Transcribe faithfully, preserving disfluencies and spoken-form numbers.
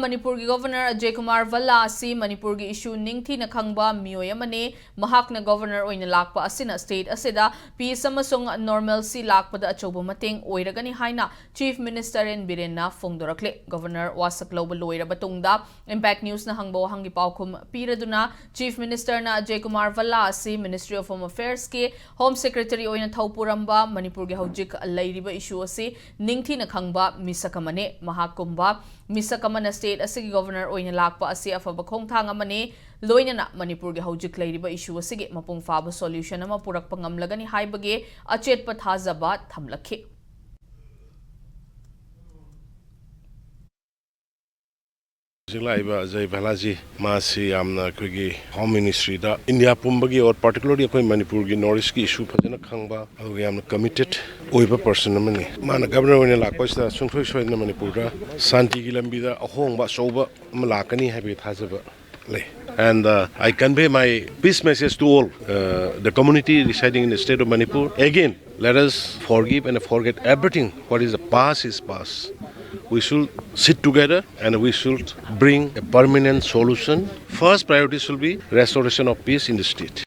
ꯃꯅꯤꯄꯨꯔꯒꯤ ꯒꯣꯚꯔꯅꯔ ꯑꯖꯌ ꯀꯨꯃꯥꯔ ꯚꯜꯂꯥ ꯑꯁꯤ ꯃꯅꯤꯄꯨꯔꯒꯤ ꯏꯁꯨ ꯅꯤꯡꯊꯤꯅ ꯈꯪꯕ ꯃꯤꯑꯣꯏ ꯑꯃꯅꯤ꯫ ꯃꯍꯥꯛꯅ ꯒꯣꯚꯔꯅꯔ ꯑꯣꯏꯅ ꯂꯥꯛꯄ ꯑꯁꯤꯅ ꯁ꯭ꯇꯦꯠ ꯑꯁꯤꯗ ꯄꯤꯁ ꯑꯃꯁꯨꯡ ꯅꯣꯔꯃꯦꯜꯁꯤ ꯂꯥꯛꯄꯗ ꯑꯆꯧꯕ ꯃꯇꯦꯡ ꯑꯣꯏꯔꯒꯅꯤ ꯍꯥꯏꯅ ꯆꯤꯐ ꯃꯤꯅꯤꯁꯇꯔ ꯑꯦꯟ ꯕꯤꯔꯦꯟꯅ ꯐꯣꯡꯗꯣꯔꯛꯂꯤ꯫ ꯒꯣꯚꯔꯅꯔ ꯋꯥꯁꯛ ꯂꯧꯕ ꯂꯣꯏꯔꯕ ꯇꯨꯡꯗ ꯏꯝꯄꯦꯛ ꯅ꯭ꯌꯨꯁꯅ ꯍꯪꯕ ꯋꯥꯍꯪꯒꯤ ꯄꯥꯎꯈꯨꯝ ꯄꯤꯔꯗꯨꯅ ꯆꯤꯐ ꯃꯤꯅꯤꯁꯇꯔꯅ ꯑꯖꯌ ꯀꯨꯃꯥꯔ ꯚꯜꯂꯥ ꯑꯁꯤ ꯃꯤꯅꯤꯁꯇ꯭ꯔꯤ ꯑꯣꯐ ꯍꯣꯝ ꯑꯐꯦꯌꯔꯁꯀꯤ ꯍꯣꯝ ꯁꯦꯀ꯭ꯔꯦꯇꯔꯤ ꯑꯣꯏꯅ ꯊꯧ ꯄꯨꯔꯝꯕ, ꯃꯅꯤꯄꯨꯔꯒꯤ ꯍꯧꯖꯤꯛ ꯂꯩꯔꯤꯕ ꯏꯁꯨ ꯑꯁꯤ ꯅꯤꯡꯊꯤꯅ ꯈꯪꯕ ꯃꯤꯁꯛ ꯑꯃꯅꯤ꯫ ꯃꯍꯥꯛꯀꯨꯝꯕ ꯃꯤꯁꯛ ꯑꯃꯅ ꯁ꯭ꯇꯦꯠ ꯑꯁꯤꯒꯤ ꯒꯣꯚꯔꯅꯔ ꯑꯣꯏꯅ ꯂꯥꯛꯄ ꯑꯁꯤ ꯑꯐꯕ ꯈꯣꯡꯊꯥꯡ ꯑꯃꯅꯤ, ꯂꯣꯏꯅꯅ ꯃꯅꯤꯄꯨꯔꯒꯤ ꯍꯧꯖꯤꯛ ꯂꯩꯔꯤꯕ ꯏꯁꯨ ꯑꯁꯤꯒꯤ ꯃꯄꯨꯡ ꯐꯥꯕ ꯁꯣꯂ꯭ꯌꯨꯁꯟ ꯑꯃ ꯄꯨꯔꯛꯄ ꯉꯝꯂꯒꯅꯤ ꯍꯥꯏꯕꯒꯤ ꯑꯆꯦꯠꯄ ꯊꯥꯖꯕ ꯊꯝꯂꯛꯈꯤ꯫ ꯍꯧꯖꯤꯛ ꯂꯥꯛꯏꯕ ꯑꯖꯌ ꯚꯜꯂꯥꯖꯤ, ꯃꯥꯁꯤ ꯌꯥꯝꯅ ꯑꯩꯈꯣꯏꯒꯤ ꯍꯣꯝ ꯃꯤꯅꯤꯁꯇ꯭ꯔꯤꯗ ꯏꯟꯗꯤꯌꯥ ꯄꯨꯝꯕꯒꯤ, ꯑꯣꯔ ꯄꯥꯔꯇꯤꯀꯨꯂꯔꯂꯤ ꯑꯩꯈꯣꯏ ꯃꯅꯤꯄꯨꯔꯒꯤ ꯅꯣꯔꯠ ꯏꯁꯀꯤ ꯏꯁꯨ ꯐꯖꯅ ꯈꯪꯕ, ꯑꯗꯨꯒ ꯌꯥꯝꯅ ꯀꯃꯤꯇꯦꯠ ꯑꯣꯏꯕ ꯄꯔꯁꯟ ꯑꯃꯅꯤ꯫ ꯃꯥꯅ ꯒꯚꯔꯅꯔ ꯑꯣꯏꯅ ꯂꯥꯛꯄꯁꯤꯗ ꯁꯨꯡꯁꯣꯏ ꯁꯣꯏꯗꯅ ꯃꯅꯤꯄꯨꯔꯗ ꯁꯥꯟꯇꯤꯒꯤ ꯂꯝꯕꯤꯗ ꯑꯍꯣꯡꯕ ꯑꯆꯧꯕ ꯑꯃ ꯂꯥꯛꯀꯅꯤ ꯍꯥꯏꯕꯒꯤ ꯊꯥꯖꯕ ꯂꯩ꯫ And uh, I convey my peace message to all uh, the community residing in the state of Manipur. Again, let us forgive and forget everything. What is the past is past. We should sit together and we should bring a permanent solution. First priority should be restoration of peace in the state.